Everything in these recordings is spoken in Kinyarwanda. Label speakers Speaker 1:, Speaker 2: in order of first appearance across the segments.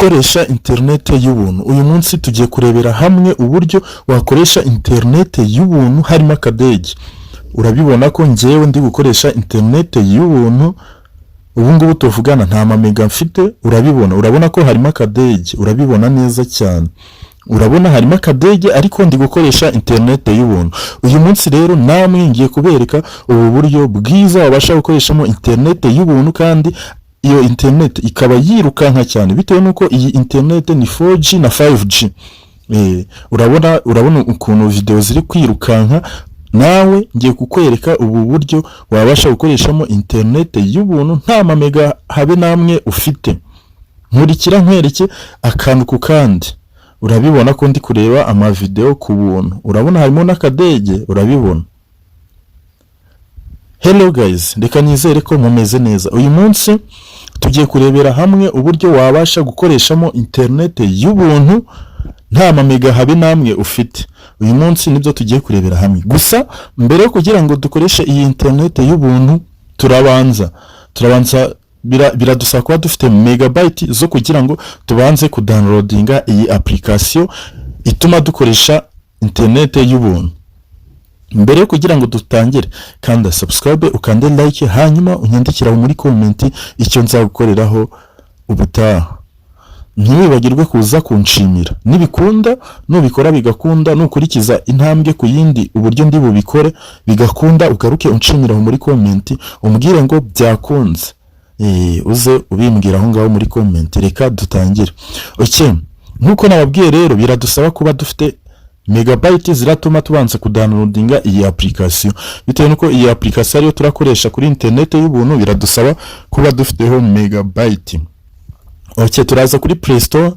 Speaker 1: Gukoresha interineti y'ubuntu. Uyu munsi tugiye kurebera hamwe uburyo wakoresha interineti y'ubuntu harimo akadege. Urabibona ko ngewe ndi gukoresha interineti y'ubuntu ubu ngubu tuvugana, nta mamega mfite. Urabibona, urabona ko harimo akadege, urabibona neza cyane. Urabona harimo akadege, ariko ndi gukoresha interineti y'ubuntu. Uyu munsi rero namwe ngiye kubereka ubu buryo bwiza wabasha gukoreshamo interineti y'ubuntu, kandi iyo interineti ikaba yirukanka cyane, bitewe n'uko iyi interineti ni 4G na 5G. Urabona ukuntu video ziri kwirukanka. Nawe ngiye kukwereka ubu buryo wabasha gukoreshamo interineti y'ubuntu nta mamega habe namwe ufite. Nkurikira nkwereke akantu ku kandi. Urabibona ko ndi kureba amavideo ku buntu, urabona harimo n'akadege, urabibona. Hello guys, reka nizere ko mumeze neza. Uyu munsi tugiye kurebera hamwe uburyo wabasha gukoreshamo interineti y'ubuntu nta mamega habe namwe ufite. Uyu munsi nibyo tugiye kurebera hamwe. Gusa mbere yo kugira ngo dukoreshe iyi interineti y'ubuntu, turabanza biradusaba kuba dufite megabyte zo kugira ngo tubanze kudownloadinga iyi application ituma dukoresha interineti y'ubuntu. Mbere yo kugira ngo dutangire, kanda subscribe, ukande like, hanyuma unyandikira muri comment icyo nzagukoreraho ubutaha. Ntiwibagirwe kuza kunshimira nibikunda. Nubikora bigakunda, nukurikiza intambwe ku yindi uburyo ndi bubikore bigakunda, ugaruke unshimira aho muri comment, umbwire ngo byakunze. Uze ubimbwira aho ngaho muri comment. Reka dutangire. Okay, nkuko nababwiye rero, biradusaba kuba dufite megabyte ziratuma tubanza kudownloadinga iyi application. Bitewe nuko iyi application ariyo turakoresha kuri internet y'ubuntu, biradusaba kuba dufiteho megabyte. Ok, turaza kuri Play Store,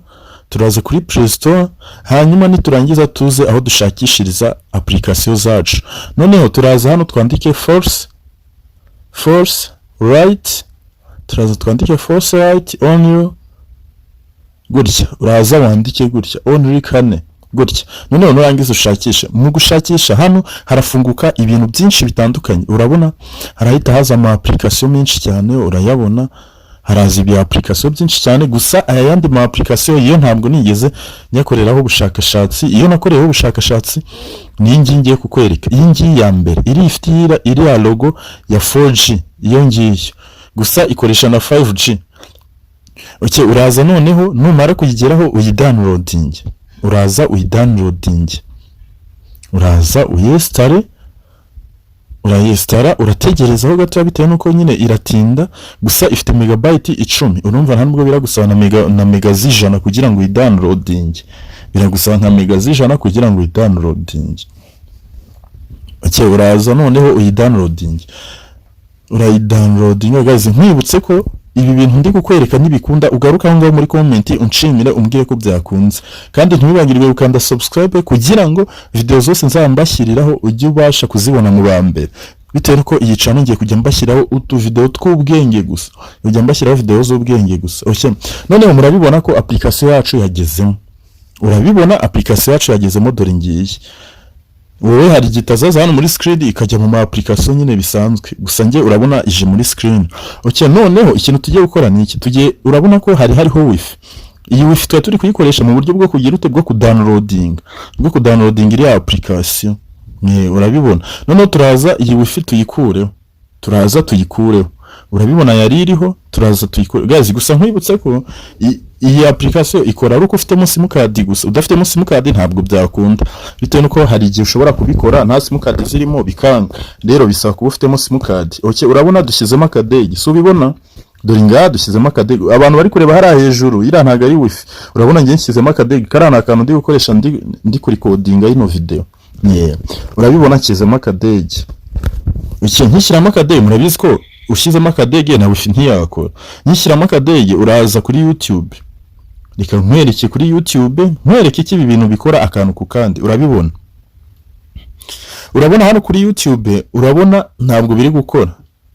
Speaker 1: turaza kuri Play Store, hanyuma niturangiza tuze aho dushakishiriza application zacu. Noneho turaza hano twandike force right, turaza twandike force right only gutya. Uraza wandike gutya only kane gutya. Noneho nurangiza ushakishe. Mu gushakisha hano harafunguka ibintu byinshi bitandukanye. Urabona harahita haza ama application menshi cyane, urayabona, haraza ibi application byinshi cyane. Gusa aya yandi ma application yo ntabwo nigeze nyakoreraho ubushakashatsi. Iyo nakoreyeho ubushakashatsi ni iyi ngiyi ngiye kukwereka, iyi ngiyi ya mbere iri ifite iriya logo ya 4G, iyo ngiyo gusa ikoresha na 5G. Okay, uraza noneho numara kuyigeraho uyidownloading, uraza uyidownloading, uraza uyinstalle. Urayinstalla, urategerezaho gatoya bitewe n'uko nyine iratinda. Gusa ifite megabyte 10. Urumva nta nubwo biragusaba na mega z'ijana kugira ngo uyidownloading, biragusaba nka mega z'ijana kugira ngo uyidownloading. Okay, uraza noneho uyidownloading, urayidownloading. Guys, nkwibutse ko ibi bintu ndi kukwereka nibikunda, ugaruka aho ngaho muri comment unshimire, umbwire ko byakunze. Kandi ntiwibagirwe gukanda subscribe kugira ngo video zose nzaba mbashyiriraho ujye ubasha kuzibona mu ba mbere, bitewe nuko iyi channel ngiye kujya mbashyiraho utu video tw'ubwenge gusa, kujya mbashyiraho video z'ubwenge gusa. Okay, noneho murabibona ko application yacu yagezemo, urabibona application yacu yagezemo, dore ngiyi. Wowe hari igihe itazaza hano muri screen, ikajya mu ma application nyine bisanzwe. Gusa njye urabona ije muri screen. Okay, noneho ikintu tugiye gukora ni iki? Tugiye, urabona ko hari hariho wifi. Iyi wifi tuba turi kuyikoresha mu buryo bwo kugira ute? Bwo kudownloading iriya application. Urabibona. Noneho turaza iyi wifi tuyikureho, turaza tuyikureho. Urabibona yari iriho, turaza tuyikore. Guys, gusa nkwibutse ko iyi application ikora ari uko ufitemo simukadi gusa. Udafitemo simukadi ntabwo byakunda, bitewe nuko hari igihe ushobora kubikora nta simukadi zirimo bikanga. Rero bisaba kuba ufitemo simukadi. Okay, urabona dushyizemo akadege, si ubibona? Dore ngaha dushyizemo akadege. Abantu bari kureba hariya hejuru, iriya ntabwo ari wifi. Urabona njye nshyizemo akadege, kariya ni akantu ndi gukoresha ndi kurikodinga ino video. Yeah. Urabibona nshyizemo akadege. Iki nkishyiramo akadege, murabizi ko ushyizemo akadege na wifi ntiyakora. Nkishyiramo akadege, uraza kuri YouTube. Reka nkwereke kuri YouTube, nkwereke iki ibi bintu bikora akantu ku kandi. Urabibona, urabona hano kuri YouTube, urabona ntabwo biri gukora.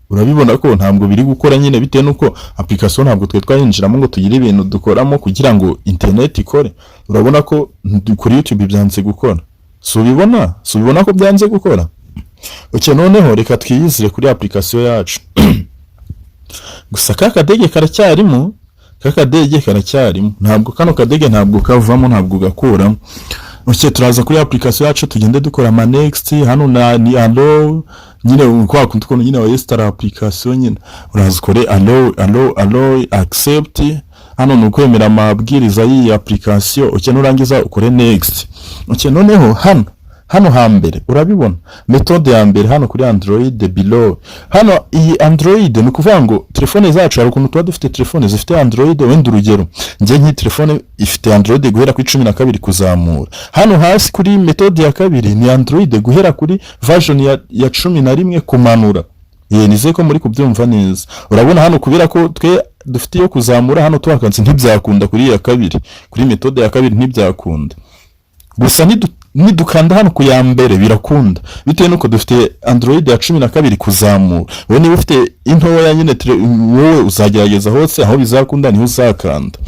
Speaker 1: Urabibona ko ntabwo biri gukora nyine, bitewe nuko application ntabwo twe twayinjiramo ngo tugire ibintu dukoramo kugira ngo internet ikore. Urabona ko kuri YouTube byanze gukora, si ubibona? Si ubibona ko byanze gukora? Okay, noneho reka twiyizire kuri application yacu. Gusa ka kadege karacyarimo. Kakadege karacyarimo, ntabwo kano kadege ntabwo kavamo, ntabwo gakuramo. Okay, turaza kuri application yacu, tugende dukora ama next. Hano na ni allow nyine, kwa kundi ukuntu nyine wa application nyine, uraza ukore allow, allow, allow, accept. Hano ni ukwemera amabwiriza y'iyi application. Okay, nurangiza ukore next. Okay, noneho hano hambere urabibona méthode ya mbere hano kuri Android below. Hano iyi Android, ni ukuvuga ngo telefone zacu, hari ukuntu tuba dufite telefone zifite Android. Wenda urugero, njye nk'iyi telefone ifite Android guhera kuri 12 kuzamura. Hano hasi kuri méthode ya kabiri ni Android guhera kuri version ya 11 kumanura. Ye, nizeye ko muri kubyumva neza. Urabona hano, kubera ko twe dufite iyo kuzamura, hano tuhakanze ntibyakunda kuri iya kabiri, kuri méthode ya kabiri ntibyakunda. Gusa nidukanda hano ku ya mbere birakunda, bitewe n'uko dufite Android ya 12 kuzamura. Wowe niba ufite intoya nyine, wowe uzagerageza hose, aho bizakunda niho uzakanda.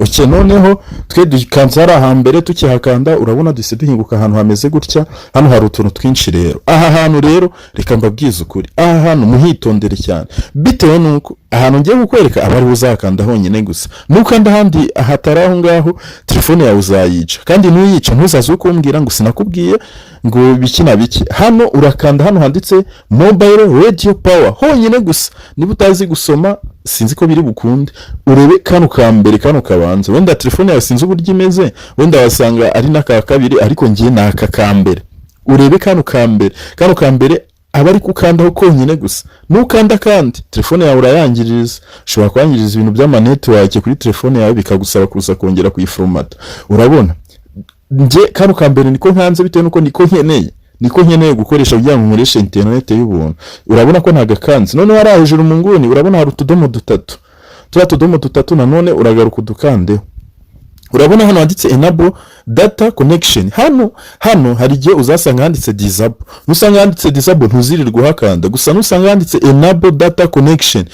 Speaker 1: Okay, noneho twe dukanze hari ahambere. Tukihakanda, urabona duhise duhinguka ahantu hameze gutya. Hano hari utuntu twinshi rero. Aha hantu rero, reka mbabwize ukuri, aha hantu muhitondere cyane, bitewe n'uko ahantu ngiye kukwereka aba ariho uzakanda honyine gusa. Nukanda ahandi hatari aho ngaho, telefone yawe uzayica, kandi nuyica ntuzaze ukumbwira ngo sinakubwiye, ngo biki na biki. Hano urakanda hano handitse mobile radio power honyine gusa. Niba utazi gusoma, sinzi ko biri bukunde, urebe kano ka mbere, kano kabanza. Wenda telefone yawe sinzi uburyo imeze, wenda wasanga ari n'aka kabiri, ariko ngiye ni aka ka mbere. Urebe kano ka mbere, kano ka mbere aba ari kukandaho konyine gusa. Nukanda kandi, telefone yawe urayangiriza. Ushobora kwangiriza ibintu by'ama network kuri telefone yawe, bikagusaba kuza kongera kuyiforomata. Urabona njye kano ka mbere niko nkanze, bitewe nuko niko nkeneye gukoresha kugira ngo nkoreshe interineti y'ubuntu. Urabona ko ntagakanze. Noneho hariya hejuru mu nguni urabona hari utudomo dutatu. Turiya tudomo dutatu nanone uragaruka udukandeho. Urabona hano handitse enable data connection. Hano hari igihe uzasanga handitse disable. Nusanga handitse disable, ntuzirirwe uhakanda. Gusa nusanga handitse enable data connection,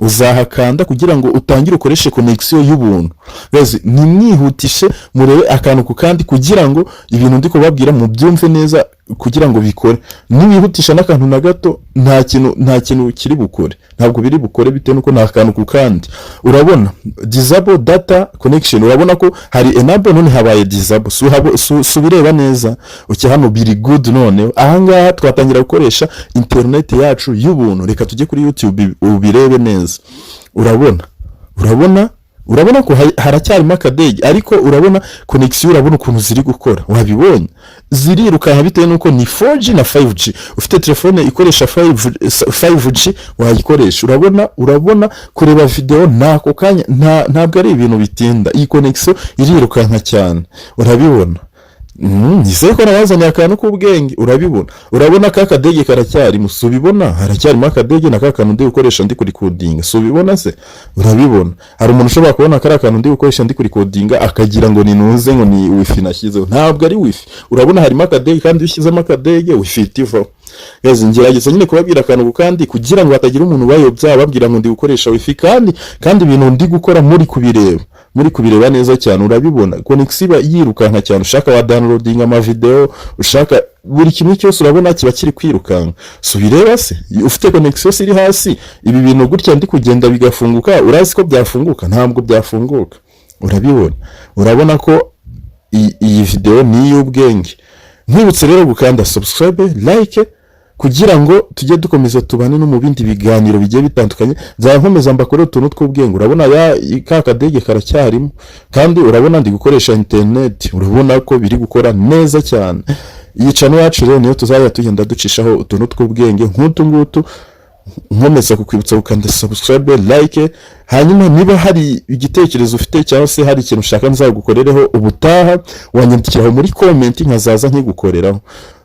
Speaker 1: uzahakanda kugira ngo utangire ukoreshe connection y'ubuntu. Guys, nimwihutishe murebe akantu ku kandi, kugira ngo ibintu ndi kubabwira mubyumve neza, kugira ngo bikore. Niwihutisha n'akantu na gato, nta kintu kiri bukore, ntabwo biri bukore, bitewe nuko nta kantu ku kandi. Urabona disable data connection, urabona ko hari enable, none habaye disable. Subireba neza. Okay, hano biri good. Noneho ahangaha twatangira gukoresha internet yacu y'ubuntu. Reka tujye kuri YouTube ubirebe neza. Urabona ko haracyarimo akadege, ariko urabona connection, urabona ukuntu ziri gukora. Wabibonye, zirirukanka bitewe n'uko ni 4G na 5G. Ufite telefone ikoresha 5G wayikoresha. Urabona kureba video nako kanya, ntabwo ari ibintu bitinda. Iyi connection irirukanka cyane, urabibona. Nizeye ko nabazaniye akantu k'ubwenge. Urabibona, urabona ka kadege karacyarimo. Si ubibona? Haracyarimo akadege na ka kantu ndi gukoresha ndi kurikodinga. Si ubibona se? Urabibona. Hari umuntu ushobora kubona kariya kantu ndi gukoresha ndi kurikodinga, akagira ngo ni nuze, ngo ni wifi nashyizeho. Ntabwo ari wifi. Urabona harimo akadege, kandi iyo ushyizemo akadege wifi ihita ivaho. Guys, ngerageza nyine kubabwira akantu ku kandi, kugira ngo hatagira umuntu bayobya babwira ngo ndi gukoresha wifi, kandi ibintu ndi gukora muri kubireba neza cyane. Urabibona, connection iba yirukanka cyane. Ushaka wa downloading ama video, ushaka buri kimwe cyose, urabona kiba kiri kwirukanka. Si ubireba se? Ufite connection iri hasi, ibi bintu gutya ndi kugenda bigafunguka, urazi ko byafunguka? Ntabwo byafunguka. Urabibona, urabona ko iyi video ni iy'ubwenge. Nkwibutse rero gukanda subscribe, like, kugira ngo tujye dukomeza tubane no mu bindi biganiro bigiye bitandukanye. Nzaba nkomeza mbakorere utuntu tw'ubwenge. Urabona ya ka kadege karacyarimo, kandi urabona ndi gukoresha internet, urabona ko biri gukora neza cyane. Iyi channel yacu rero niyo tuzajya tugenda ducishaho utuntu tw'ubwenge nk'utu ngutu. Nkomeza kukwibutsa gukanda subscribe, like. Hanyuma niba hari igitekerezo ufite, cyangwa se hari ikintu ushaka nzagukorereho ubutaha, wanyandikiraho muri comment, nkazaza nkigukoreraho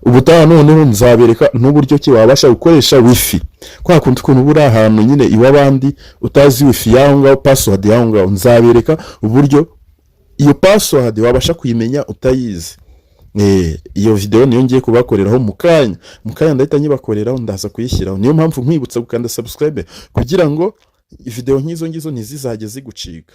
Speaker 1: ubutaha. Noneho nzabereka n'uburyo ki wabasha gukoresha wifi, kwa kundi ukuntu uba uri ahantu nyine iw'abandi, utazi wifi y'aho ngaho, password y'aho ngaho. Nzabereka uburyo iyo password wabasha kuyimenya utayizi. Iyo video niyo ngiye kubakoreraho mu kanya. Mu kanya ndahita nyibakoreraho, ndaza kuyishyiraho. Niyo mpamvu nkwibutsa gukanda subscribe, kugira ngo video nk'izo ngizo ntizizajye zigucika.